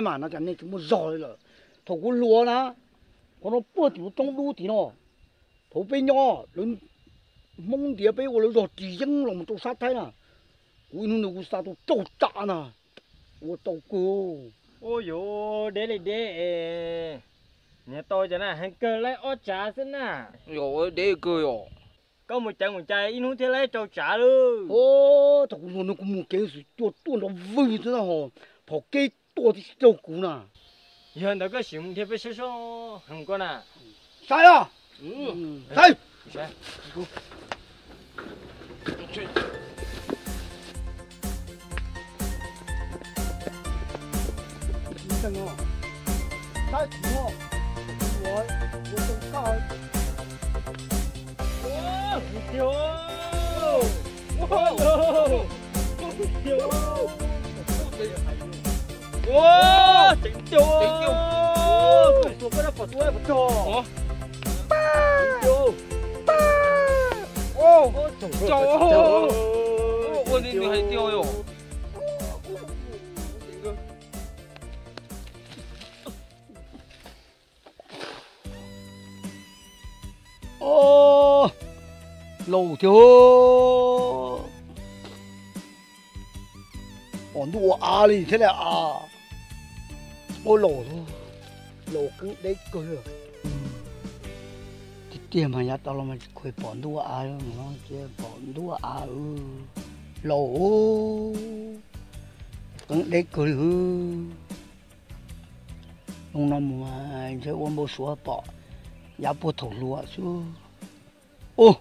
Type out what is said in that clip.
Mas no cas nej tsis muaj zog li lawm. Thaum kuv hluas na, qhov no puag tim lub roob dub tim no, thaum peb nyob lawv Hmoob ntiav peb ua lawv zog ris yeeb los mus rau sab Thaib na. Kuv ib hnub no kuv xa tau rau tsav na, ua tau kawg. Ua yuav deb li deb es, niag tau cov na heev kawg laib ob tsav xwb na. Yog deb kawg yom. Koj mus caiv mus caiv ib hnub thiaj laib rau tsav lawm. Thaum kuv hluas no kuv mus kev xwm cua tuaj nrov vwg xwb na ho, phom keb tua tib si raug kuv na. Yog ntawd koj sim mus dhia peb sab sab heev koj na. Sai a, sai. Ua li nws hais tiag yom. Laus thiab, pom ntuj ua av li thiab li as. Ua laus, laus keeb deb kawg. Tiag tiag mas yav tas los mas tsis khuv pom ntuj ua av, pom ntuj ua av. Laus, keeb deb kawg li. Hnub no mus ntshe ua npau suav pom yav puag thaum hluas xwb. Ub,